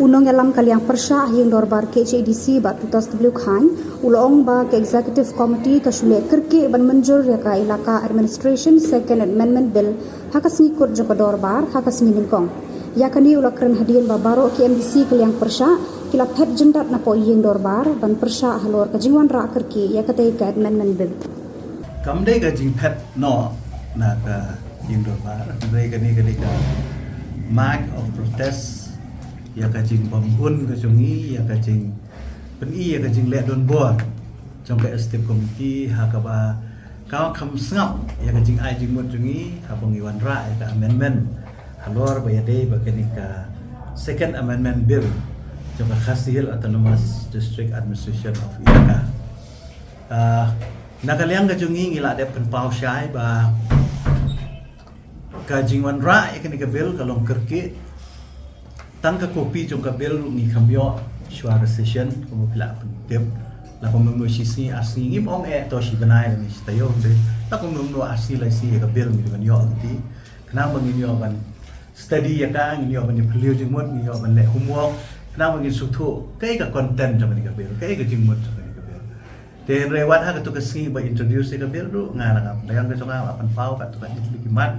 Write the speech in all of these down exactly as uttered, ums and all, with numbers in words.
Nongïalam ka liang pyrshah ha ïing dorbar K H A D C Bah Tutas W Khan u la ong ba ka Executive Committee ka shu leh kyrkieh ban mynjur ïa ka Elaka Administration Second Amendment Bill ha ka sngi kut jong ka dorbar ha ka sngi nyngkong. Ïa kane u la kren hadien ba baroh ki M D C ka liang pyrshah ki la phet jyndat napoh ïing dorbar ban pyrshah halor ka jingwanrah kyrkieh ïa katei ka Amendment Bill. Kam dei ka jingphet noh na ka ïing dorbar, hynrei kane ka dei ka mark of protest ïa ka jingbymhun ka jong ngi, ïa ka jingpyni ïa ka jingleh donbor jong ka Executive Committee ha kaba ka kham sngap ïa ka jingai jingmut jong ngi haba ngi wanrah ïa ka amendment halor ba ïadei bad kane ka Second Amendment Bill jong ka Khasi Hills Autonomous District Administration of Elaka. Na ka liang ka jong ngi ngi la dep pynpaw shai ba ka jingwanrah ïa kane ka bill ka long kyrkieh. Tang ka kopi jong ka bill ruh ngi kham ïoh shuwa ka session, kumba phi la pyntip. La kumno kumno shi sngi ar sngi, ngim ong eh to shi bnai lane shi taïew, hynrei la kumno kumno ar sngi lai sngi ïa ka bill ngi dei ban ïoh lynti. Khnang ba ngin ïoh ban study ïa ka, ngin ïoh ban ïa phylliew jingmut, ngin ïoh ban leh homework, khnang ba ngin sngewthuh kaei ka content jong kane ka bill, kaei ka jingmut jong kane ka bill. Te hynrei wat ha katto ka sngi ba introduce ïa ka bill ruh nga la, ka liang ka jong nga la pynpaw katto katne tylli ki mat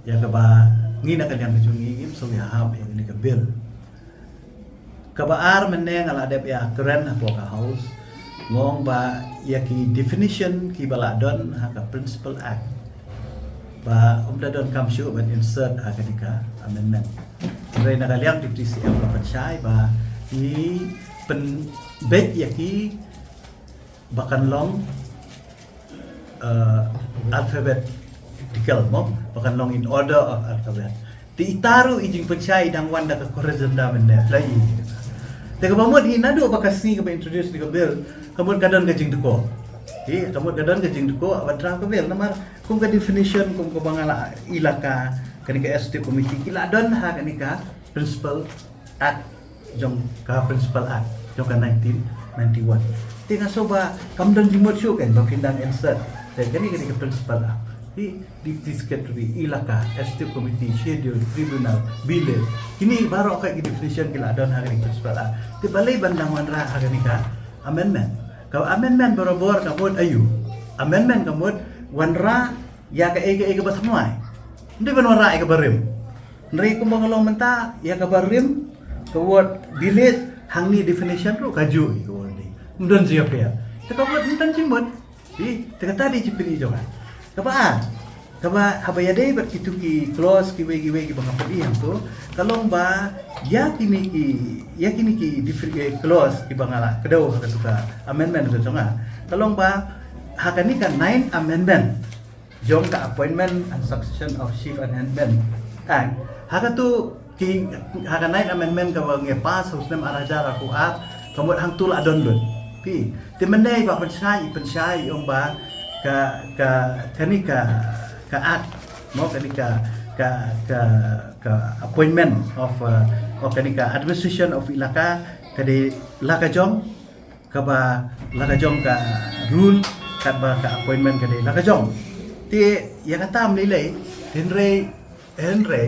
ïa kaba ngi na ka liang ka jong ngi ngim sngewhap ïa kane ka bill. Kaba ar mynne nga la dep ïakren hapoh ka House, nga ong ba ïa ki definition kiba la don ha ka Principal Act ba ym da donkam shuh ban insert ha kane ka amendment. Hynrei na ka liang Deputy C M la pynshai ba ngi pynbeit ïa ki ba kan long alphabetical mo, ba kan long in order of alphabet. Te ita ruh i jingpynshai i dang wan da ka corrigendum mynne, plie. Te kaba mut hi naduh ba ka sngi kaba introduce ïa ka bill, ka mut ka don ka jingdukor. Hi, ka mut ka don ka jingdukor ba draft ka bill, namar kum ka definition kum kaba nga la ïaleh, kane ka Executive Committee ki la don ha kane ka Principal Act, jong ka Principal Act jong ka nineteen ninety-one. Te nga sngew ba kam don jingmut shuh kan ba phin dang insert. Te kane kane ka Principal Act, hi, Deputy Secretary, Elaka, Executive Committee, Schedule, Tribunal, Village, kine baroh ka definition ki la don ha kane ka Principal Act. Te balei ban dang wanrah ha kane ka amendment? Ka amendment barabor ka mut aïu? Amendment ka mut wanrah ïa kaei kaei kaba thymmai. Ym dei ban wanrah ïa kaba rim. Hynrei kumba nga la ong mynta, ïa kaba rim, ka word village, hangne definition ruh ka juh ïa ka word dei. Ym don jingïapher. Te ka word ym don jingmut. Te kata dei jingpyni jong nga. Kaba ar, kaba haba ïadei bad kito ki clause kiwei kiwei kiba nga pyni hangto, ka long ba ïa kine ki, ïa kine ki different clause kiba nga la kdew ha kato ka amendment ka jong nga, ka long ba ha kane ka Ninth Amendment jong ka Appointment and Succession of Chief and Headmen Act, ha kato ki, ha ka Ninth Amendment kaba ngi pass ha u snem ar hajar arphew ar, ka mut hangto la don lut. Phi, te mynne i Bah Pynshai i pynshai i ong ba ka, ka, kane ka, ka Act mo, kane ka, ka, ka, ka Appointment of, uh, of kane ka Administration of Elaka ka dei la ka jong, kaba la ka jong ka rule, katba ka appointment ka dei la ka jong. Te ïa kata ym lei lei, hynrei, hynrei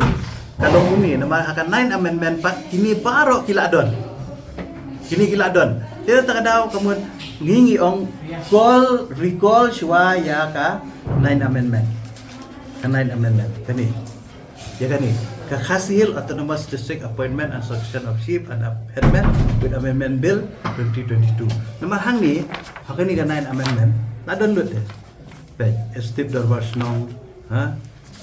ka long kumne, namar ha ka Ninth Amendment pat kine baroh ki la don. Kine ki la don. Te kata ka daw ka mut ngi ngi ong call, recall shuwa ïa ka Ninth Amendment. Ka Ninth Amendment kane. Ïa kane, ka Khasi Hills Autonomous District Appointment and Succession of Chief and Headmen with Amendment Bill twenty twenty-two. Namar hangne, ha kane ka Ninth Amendment, la don lut te. Peit, Executive Dorbar Shnong, ha?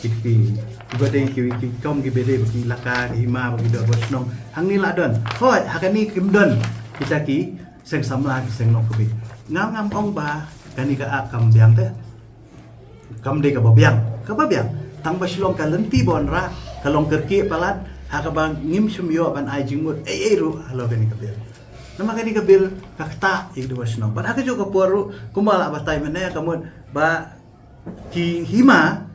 Ki, ki, kiba dei ki, ki kam kiba dei ba ki elaka, ki hima, ba ki dorbar shnong. Hangne la don. Hooid, ha kane kim don kita ki seng samla, ki seng nongkbi. Ngam, ngam ong ba kane ka Act kam biang te. Kam dei kaba biang, kaba biang. Tang ba shu long ka lynti ba wanrah, ka long kyrkieh palat, ha kaba ngim shym ïoh ban ai jingmut ei ei ruh halor kane ka bill. Namar kane ka bill ka ktah ïa ki dorbar shnong. Bad ha kajuh ka por ruh, kumba la batai mynne, ka mut ba ki hima,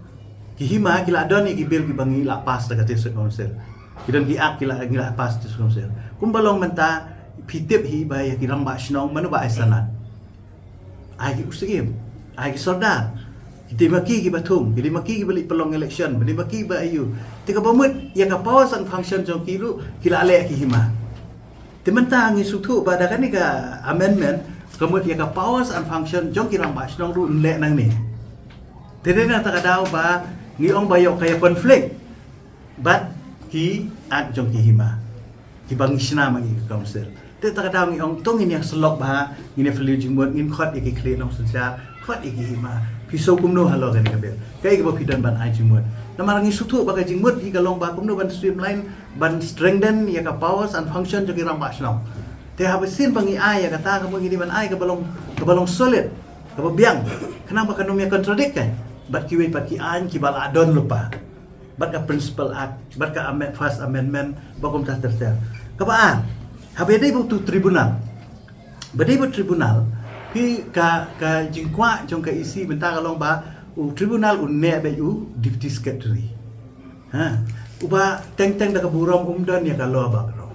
ki hima ki la don ïa ki bill kiba ngi la pass da ka District Council. Ki don ki Act ki la, ngi la pass District Council. Kumba long mynta, phi tip hi ba ïa ki rangbah shnong mano ba ai sanad? Ai ki u Syiem, ai ki sordar. Ki dei ma ki kiba thung, ki dei ma ki kiba leit pynlong election, ki dei ma ki ba aïu. Te kaba mut ïa ka powers and function jong ki ruh ki la leh ki hima. Te mynta ngi sngewthuh ba da kane ka amendment, ka mut ïa ka powers and function jong ki rangbah shnong ruh yn leh nangne. Te dei na kata ka daw ba ngi ong ba ïoh ka ïa conflict bad ki act jong ki hima, kiba ngi shna ma ngi ka council. Te kata ka daw ngi ong to ngin ïa syllok bha, ngin ïa phylliew jingmut, ngin khot ïa ki khlieh nongsynshar, khot ïa ki hima. Phi sngew kumno halor kane ka bill? Kaei kaba phi don ban ai jingmut? Namar ngi sngewthuh ba ka jingmut hi ka long ba kumno ban streamline, ban strengthen ïa ka powers and function jong ki rangbah shnong. Te haba shisien ba ngi ai ïa kata, ka mut ngi dei ban ai kaba long, kaba long solid, kaba biang, khnang ba kan ym ïa contradict, kan, bad kiwei pat ki aiñ kiba la don lypa, bad ka Principal Act, bad ka amend-, First Amendment, bad kumta ter ter. Kaba ar, haba ïadei bad utu tribunal, ba dei bad tribunal, phi, ka, ka jingkwah jong ka E C mynta ka long ba u tribunal un neh beit u Deputy Secretary. Ha, uba teng teng da ka burom, um don ïa ka law background.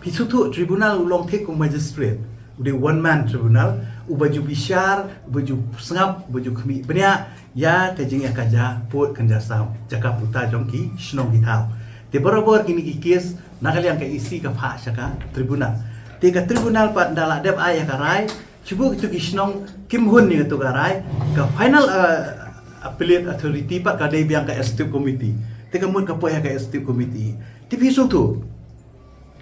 Phi sngewthuh tribunal u long thik kum magistrate. U dei one man tribunal, uba ju bishar, uba ju sngap, uba ju khmih bniah ïa ka jingïakajia pud kynja sam, jaka puta jong ki shnong ki thaw. Te barabor kine ki case na ka liang ka E C ka phah sha ka tribunal. Te ka tribunal pat ynda la dep ai ïa ka rai, shu bun kito ki shnong kim hun ïa kato ka rai, ka final, uh, appellate authority pat ka dei biang ka executive committee. Te ka mut ka poi ha ka executive committee. Te phi sngewthuh,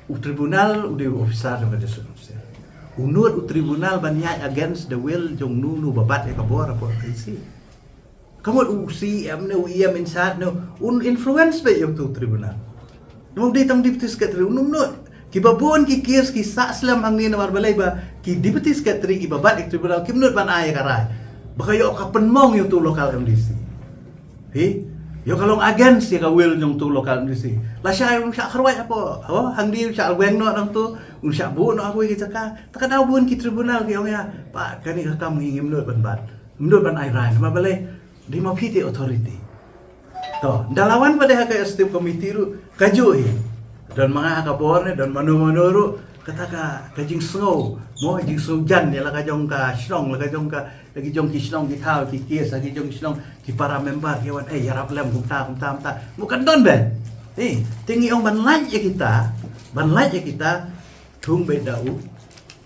u tribunal u dei u officer jong ka district council. U nud u tribunal ban ïaid against the will jong nu nu ba bat ïa ka bor hapoh ka E C? Ka mut u C E M ne u E M in charge ne un influence beit ïa utu u tribunal. Namar u dei tang Deputy Secretary, un nud. Kiba bun ki case ki sah slem hangne namar balei ba ki Deputy Secretary kiba bat ïa ka tribunal kim nud ban ai ïa ka rai, ba ka ïoh ka pynmong ïa utu u local M D C. Hi, ïoh ka long against ïa ka will jong utu u local M D C. Lashai un shah kharwai hapoh, oh, hangne un shah weng noh nangtu, un shah buh noh ha kawei ka jaka. Ta ka daw bun ki tribunal ki ong ïa, pa, kane ka kam ngi ngim nud ban bat, ngim nud ban ai rai. Namar balei? Dei ma phi te authority. To, ynda la wan pat de ha ka executive committee ruh kajuh hi. Don ma nga ha ka bor ne don mano mano ruh, kata ka, ka jingsngew, mo, jingsngew jan ïa la ka jong ka shnong, la ka jong ka, la ki jong ki shnong ki thaw, ki case, la ki jong ki shnong, ki para member ki wan, eh, ïarap lem kumta kumta kumta. Mo, kan don beit. Eh, te ngi ong ban lait ïa kita, ban lait ïa kita, thung beit da u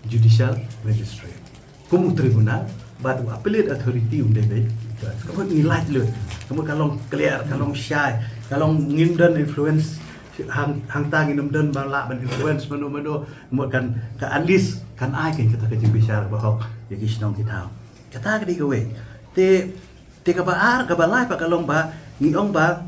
judicial magistrate kum u tribunal, bad u appellate authority un dei beit judge. Ka mut ngi lait lut, ka mut ka long clear, ka long shai, ka long ngim don influence, hang, hangta ngin ym don ba lah ban influence mano mano, ka mut kan, ka at least kan ai kein kata ka jingbishar ba hok ïa ki shnong ki thaw. Kata ka dei kawei. Te, te kaba ar, kaba lai pat ka long ba ngi ong ba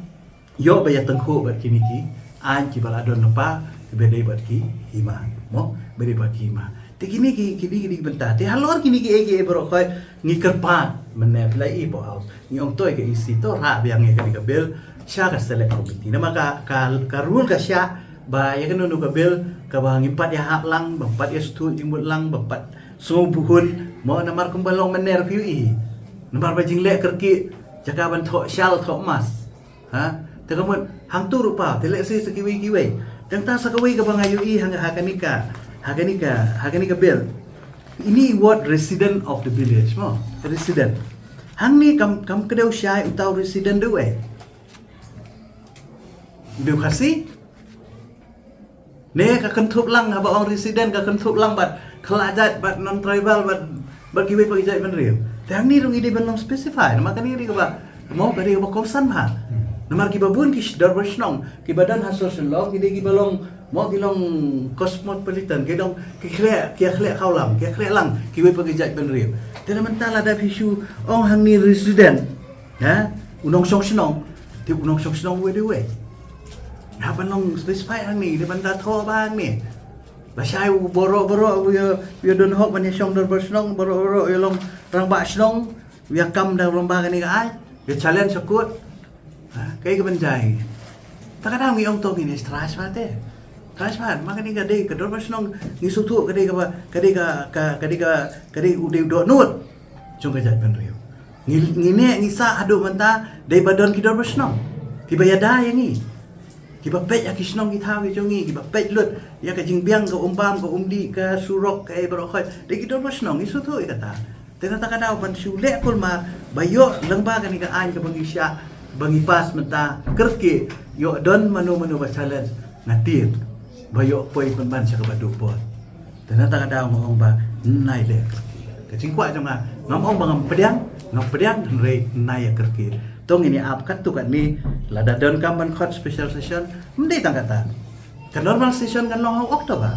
ïoh ba ïatyngkhuh bad kine ki aiñ kiba la don lypa, kiba dei bad ki hima, mo, ba dei bad ki hima. Te kine ki, kine ki dei ki bynta. Te halor kine kiei kiei baroh khoit ngi kyrpad mynne, phi la ïohi Power House, ngi ong to ïa ka E C to rah biang ïa kane ka bill sha ka select committee. Namar ka, ka, ka rule ka shah ba ïa kano kano ka bill kaba ngim pat ïahap lang, bym pat ïasngewthuh jingmut lang, bym pat sngewbha hun, mo, namar kumba long mynne ruh phi ïohi, namar ba jingleh kyrkieh, jaka ban thoh shal thoh mask. Ha? Te ka mut hangto ruh pat, te lehse sa kiwei kiwei. Tang ta sa kawei kaba nga ïohi ha, ha kane ka, ha kane ka, ha kane ka bill. Ine i word resident of the village, mo? Resident. Hangne kam, kam kdew shai uta u resident da uei? Da u Khasi? Ne ka kynthup lang, haba ong resident ka kynthup lang bad khlah jait, bad non-tribal, bad, bad kiwei pat ki jaitbynriew. Te hangne ruh ngi dei ban long specify, namar kane ka dei kaba, mo, ka dei kaba kongsan bha. Namar kiba bun ki dorbar shnong kiba don ha Sor Shillong ki dei kiba long, mo, ki long cosmopolitan, ki long, ki khleh, ki khleh kawlam, ki khleh lang kiwei pat ki jaitbynriew. Te na mynta lada phi shu ong hangne resident, ha? U nongshong shnong, te u nongshong shnong uwei da uwei? Hap ban long specify hangne, dei ban da thoh bha hangne. Lashai u baroh baroh u ïa, u ïa don hok ban ïa shong dorbar shnong, baroh baroh u ïa long rangbah shnong, u ïa kam da rangbah kane ka aiñ, u ïa challenge ha court. Ha, kaei kaban jia? Ta ka daw ngi ong to ngin ïa thrashpa te. Thrashpa, ma kane ka dei ka dorbar shnong, ngi sngewthuh ka dei kaba, ka dei ka, ka, ka dei ka, ka dei u dei u dohnud jong ka jaitbynriew. Ngi, ngi neh ngi sah haduh mynta dei ba don ki dorbar shnong kiba ïada ïa ngi, kiba peit ïa ki shnong ki thaw ki jong ngi, kiba peit lut ïa ka jingbiang, ka umbam, ka umdih, ka surok, kaei baroh khoit, dei ki dorbar shnong, ngi sngewthuh ïa kata. Te na kata ka daw ban shu leh kulmar ba ïoh lyngba kane ka aiñ kaba ngi shah, ba ngi pass mynta, kyrkieh, ïoh don mano mano ba challenge, nga tied. ba ïoh poi pynban sha kaba duh por. Te na kata ka daw nga ong ba nai leh kyrkieh. Ka jingkwah jong nga, ngam ong ba ngam pdiang, ngam pdiang hynrei nai ïa kyrkieh. To ngin ïa ap katto katne, lada donkam ban khot special session, ym dei tang kata. Ka normal session kan long ha u October.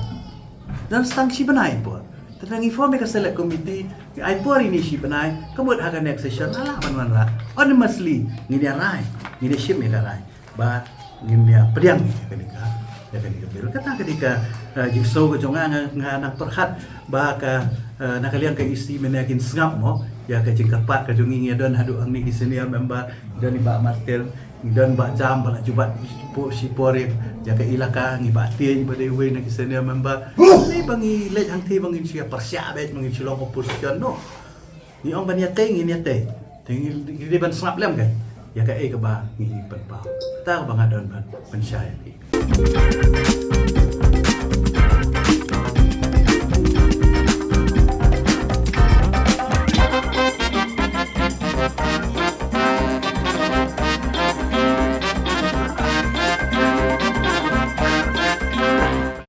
Don tang shi bnai por. Te ngi form ïa ka select committee, ngi ai por ïa ine shi bnai, ka mut ha ka next session la lah ban wanrah. Unanimously ngin ïa rai, ngin ïa shim ïa ka rai ba ngin ïa pdiang ïa kane ka, ïa kane ka bill. Kata ka dei ka, eh, jingsngew ka jong nga, nga, nga nang pyrkhat ba ka, eh, na ka liang ka E C mynne kin sngap mo ïa ka jingkyrpad ka jong ngi. Ngi don haduh hangne ki senior member, don i Bah Martin, don Bah Jam ba la ju bat shi por ïa ka elaka, ngi Bah Tieng ba dei uwei na ki senior member. Ngi ba ngi leit hangtei ba ngin shu ïa pyrshah beit, ba ngin shu long opposition, no. Ngi ong ban ïatei, ngin ïatei. Te ngi, ngi dei ban sngap lem, kan? Ïa kaei kaba ngi pynpaw. Kata kaba nga don ban pynshai ïa phi.